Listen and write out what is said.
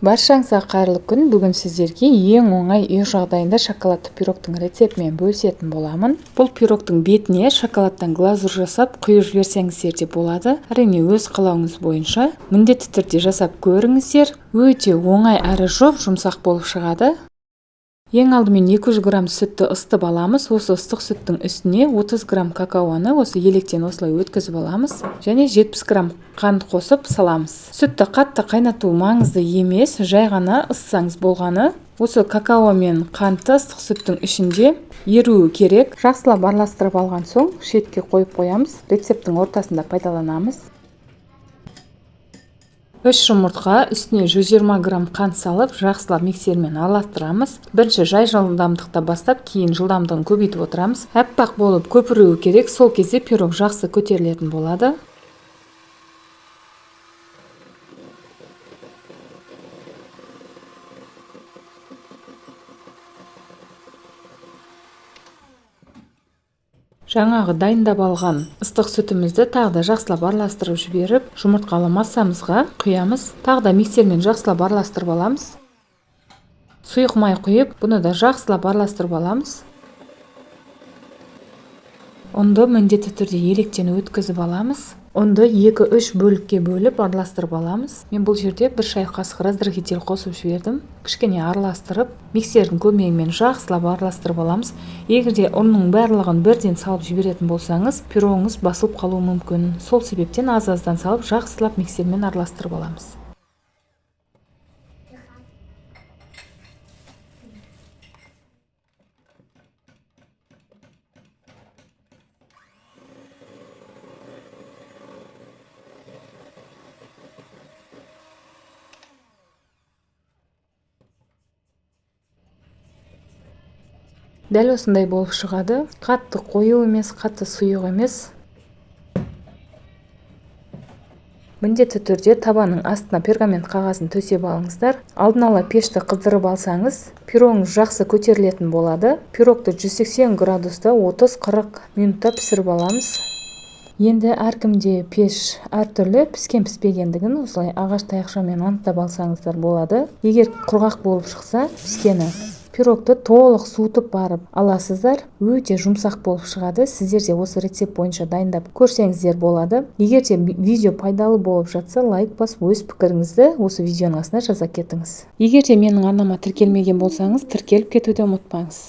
Баршаңызға қайырлы күн. Бүгін сіздерге ең оңай үй жағдайында шоколадты пирогтың рецептімен бөлісетін боламын. Бұл пирогтың бетіне шоколадтан глазурь жасап құйып жіберсеңіздер де болады. Әрине, өз қалауыңыз бойынша міндетті түрде жасап көріңіздер. Өте оңай әрі жұп-жұмсақ болып шығады. Ең алдымен 200 грамм сүтті ысытып аламыз. Осы ыстық сүттің үстіне 30 грамм какаоны осы електен осылай өткізіп аламыз және 70 грамм қант қосып саламыз. Сүтті қатты қайнату маңызды емес, жай ғана ысытсаңыз болғаны. Осы какао мен қантты ыстық сүттің ішінде еруі керек. Жақсылап араластырып алған соң шетке қойып қоямыз. Рецепттің ортасында пайдаланамыз. 3 жұмыртқа, үстіне 120 грамм қант салып, жақсылап миксермен араластырамыз. Бірінші жай жылдамдықта бастап, кейін жылдамдығын көбейтіп отырамыз. Аппақ болып көпіруі керек, сол кезде пирог жақсы көтерілетін болады. Жаңағы дайындап алған ыстық сүтімізді тағы да жақсылап араластырып жіберіп, жұмыртқалы массамызға құямыз. Тағы да миксермен жақсылап араластырып аламыз. Сұйық май құйып, бұны да жақсылап араластырып аламыз. Ұнды міндетті түрде електен өткізіп аламыз. Ұнды 2-3 бөлікке бөліп араластырып аламыз. Мен бұл жерде 1 шай қасық разрыхлитель қосып жібердім. Кішкене араластырып, миксердің көмегімен жақсылап араластырып аламыз. Егер де ұнның барлығын бірден салып жіберетін болсаңыз, пирогыңыз басылып қалуы мүмкін. Сол себептен аз-аздан салып, жақсылап миксермен араластырып аламыз. Дәл осындай болып шығады. Қатты қою емес, қатты сұйық емес. Міндетті түрде табаның астына пергамент қағазын төсеп алыңыздар. Алдын ала пешті қыздырып алсаңыз, пирогыңыз жақсы көтерілетін болады. Пирогты 180 градуста 30-40 минутта пісіріп аламыз. Енді әркімде пеш әртүрлі, піскен піспегендігін осылай ағаш таяқшамен анықтап алсаңыздар болады. Егер құрғақ болып шықса, піскені пирогты толық суытып барып аласыздар, өте жұмсақ болып шығады. Сіздер де осы рецепт бойынша дайындап көрсеңіздер болады. Егер де видео пайдалы болып жатса, лайк басып, өз пікіріңізді осы видеоның астына жаза кетіңіз. Егер де менің арнама тіркелмеген болсаңыз, тіркеліп кетуді ұмытпаңыз.